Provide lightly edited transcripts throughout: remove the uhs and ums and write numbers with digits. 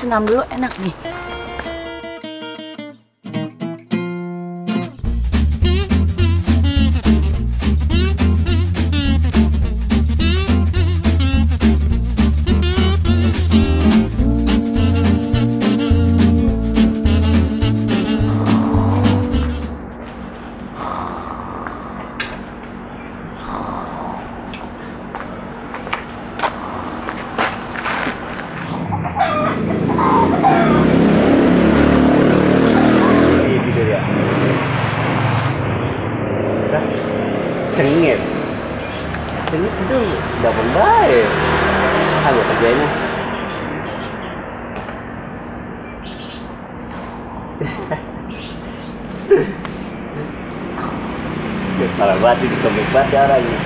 senam dulu enak nih. Cengit itu dapat baik. Agak kerjanya. Kalau banget itu komik banget orangnya.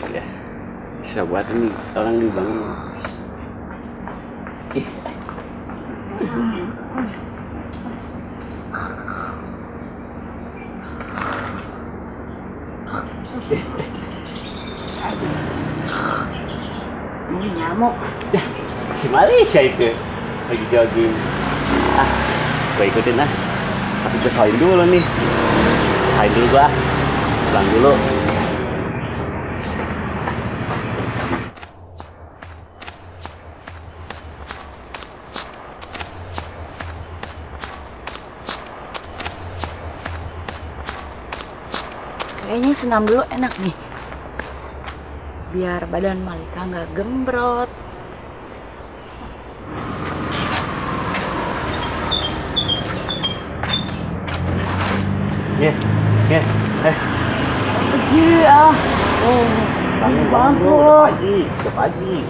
Ya. Bisa buat ini orang dibangun. Ini nyamuk. Si Malaysia itu lagi jogging. Gue ikutin lah. Tapi gue salim dulu nih. Salim dulu gua. Pulang dulu. Kayaknya senam dulu enak nih. Biar badan Malika nggak gembrot. Iya. Oh, Bangun pagi.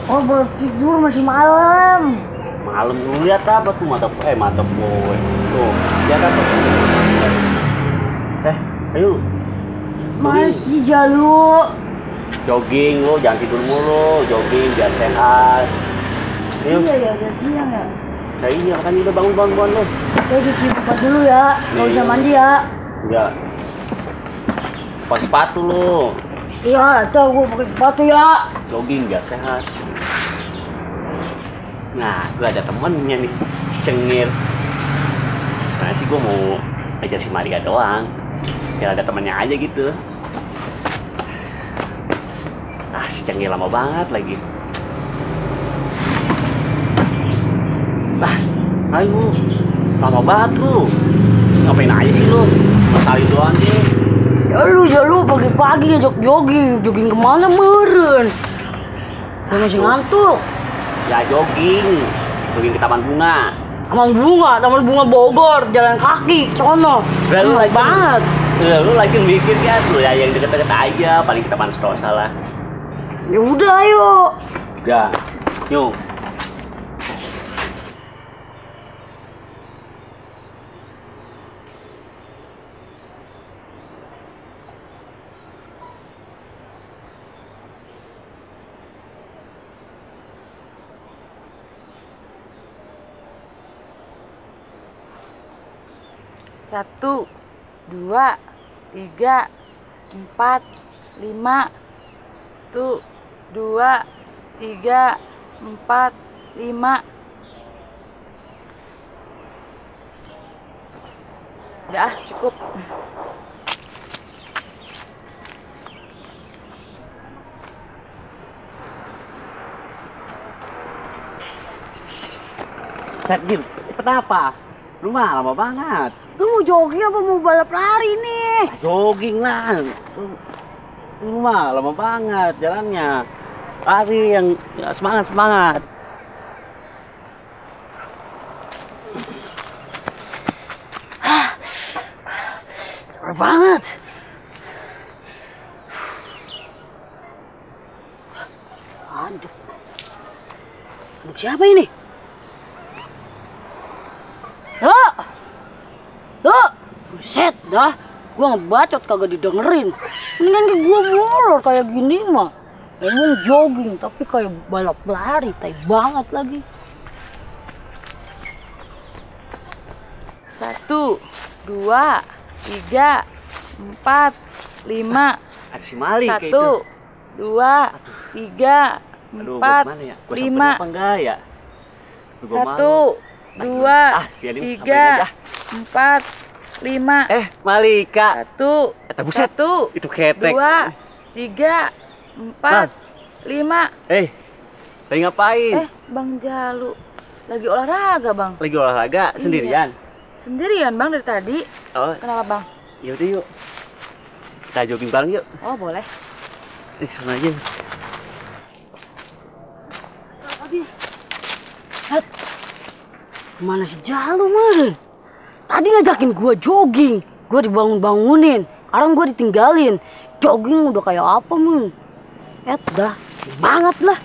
Oh, baru tidur masih malam. Malam lu lihat apa tuh mata gue. Tuh, lihat apa tuh? Ayo. Masih jalu. Jogging lu, jangan tidur mulu, jogging biar sehat. Ayo. Iya ya, udah siang ya. Nah iya kan udah bangun lu. Saya cuci muka dulu ya, nggak usah mandi ya. Enggak. Pakai sepatu lu. Iya, tuh gue pakai sepatu ya. Jogging biar sehat. Nah, gue ada temennya nih, Cengir. Sebenarnya sih gue mau ajar si Maria doang. Biar ada temennya aja gitu. Si Cengir lama banget lagi. Ayo, lama banget lu. Ngapain aja sih lu? Masalin doang sih. Ya lu pagi-pagi ngajak jogging kemana meren? Saya masih ngantuk. Ya jogging ke Taman Bunga. Taman Bunga Bogor, jalan kaki, sono. Lu lagi banget. Lu lagi mikir kan lu ya yang deket-deket aja, paling kita Taman Strosa lah. Ya udah ayo. Udah, yuk. Satu, 2, 3, 4, 5. 1, 2, 3, 4, 5. Udah cukup. Cepet apa? Lu mah lama banget. Lu mau jogging apa mau balap lari nih? Jogging lah. Lu mah lama banget jalannya. Lari yang semangat. Capek banget. Aduh. Siapa ini? Buset dah, gua ngebacot kagak didengerin. Mendingan ke gua molor kayak gini mah. Emang jogging tapi kayak balap lari, tai banget lagi. 1, 2, 3, 4, 5. Ada si Mali kayak itu. 1, 2, 3, Aduh, 4, bagaimana ya? Gua 5. samperin apa enggak ya? Gua 1, malu. 2, biarin, samperin 3, aja. 4, 5. Malika. 1, buset. 1, Itu ketek. 2, 3, 4, 5. Lagi ngapain? Bang Jalu lagi olahraga, Bang. Lagi olahraga sendirian? Sendirian, Bang, dari tadi. Oh, Kenapa, Bang? yaudah yuk. Kita jogging bareng yuk. Oh, boleh. Sana aja. Mana si Jalu, man? Tadi ngajakin gua jogging, gua dibangun-bangunin. Sekarang gua ditinggalin. Jogging udah kayak apa, man? Dah, banget lah.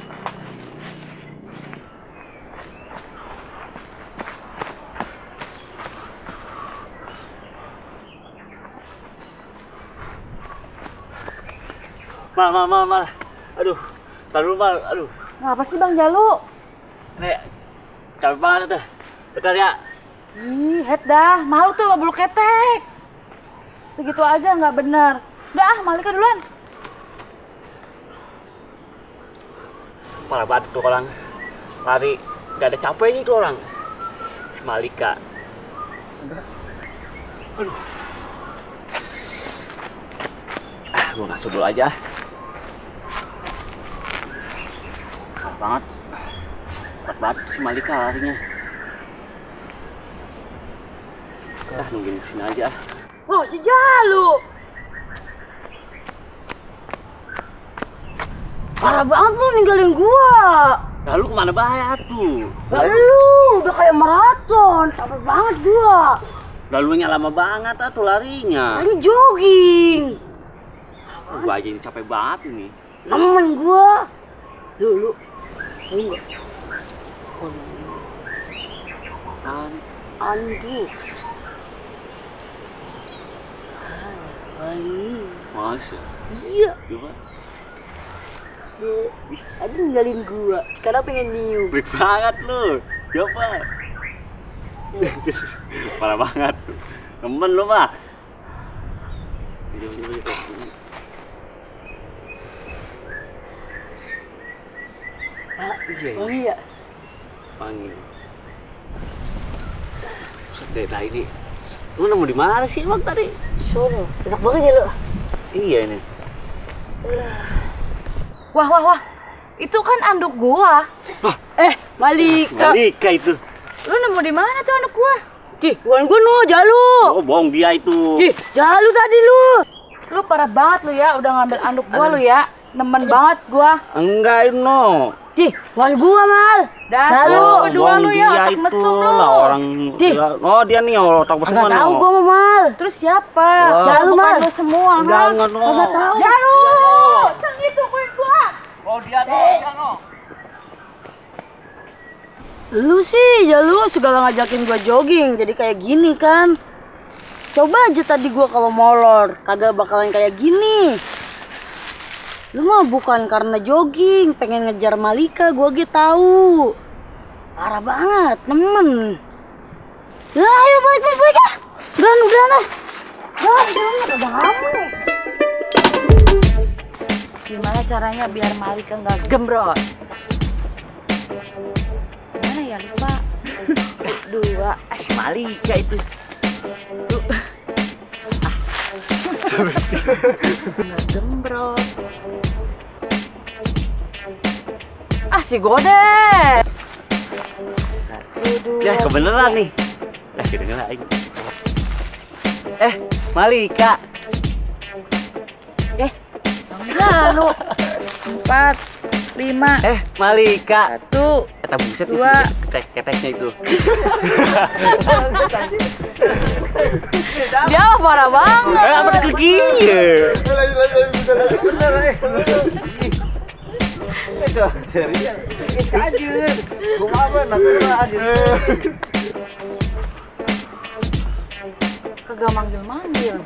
Mal. Aduh, taruh Mal. Aduh, Ngapa sih, Bang Jalu? ini capek banget tuh. Bentar ya. Ih, head dah. Malu tuh sama bulu ketek. Segitu aja nggak bener. Udah, Malika duluan. Parah banget tuh orang. Lari, nggak ada capeknya itu orang. Malika. Aduh. Gua ngasuh dulu aja. Cepat banget si Malika larinya. Nungguin sini aja. Oh, si Jalu. Parah banget lu ninggalin gua. Lalu kemana bahaya tuh? Lu udah kayak maraton. Capek banget gua. Lalunya lama banget tuh larinya. Lagi jogging. Gua aja ini capek banget ini. Temen gua. Lu enggak. Andus. Masa? Iya. Coba. Ada ninggalin gua. Sekarang pengen nyium. Baik banget lu. Coba. Parah banget. Temen lu mah. Wangi ya? Wangi. Buset deh, nah ini. Lu nemu di mana sih emang tadi? Sono. Enak banget ya lu. Iya ini. Wah. Itu kan anduk gua. Malika. Malika itu. Lu nemu di mana tuh anduk gua? Bukan gua no, Jalu. Oh, bohong dia itu. Jalu tadi lu. Lu parah banget lu ya, udah ngambil anduk gua lu ya. Nemen banget gua. Enggak, no. Bukan gua, Mal. Dasar lu kedua lu ya, otak mesum lu. Lah orang. Oh, dia nih otak mesum. Enggak tahu gua, Mal. Terus siapa? Jalu, Bukan Mal. lu semua, Jangan, no. Enggak tahu. Jalu. Yang itu kulit gua. Oh, dia no. Lu sih, Jalu segala ngajakin gua jogging, jadi kayak gini kan. Coba aja tadi gua kalau molor, kagak bakalan kayak gini. Lu mah bukan karena jogging, pengen ngejar Malika, gua gitu tahu. Parah banget, temen. Ya, ayo balik ah. Udah lah. Udah kamu. Gimana caranya biar Malika nggak gembrot? Gimana ya, lupa. 2, Si Malika itu. nggak gembrot. Si Godet. 1, 2, Ya, kebeneran nih. Kita ngelain. Malika. Bang Jalu. 4, 5. Malika. 1. Kata buset Dua. keteknya itu. Dia parah banget. Apa kegiye? Itu serius. Anjir. Gua apa natural anjir. Kagak manggil. Manggil.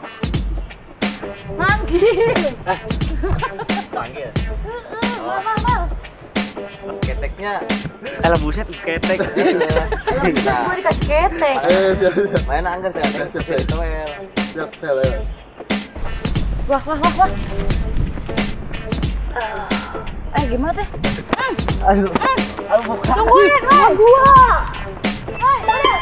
Panggil. Mal. Keteknya. Alah buset ketek. Gue dikasih ketek. Biasa. Main anggar saya. Siap, saya lewat. Wah. Gimana teh? Aduh, bukan. Tungguin, gua. Hai, udah.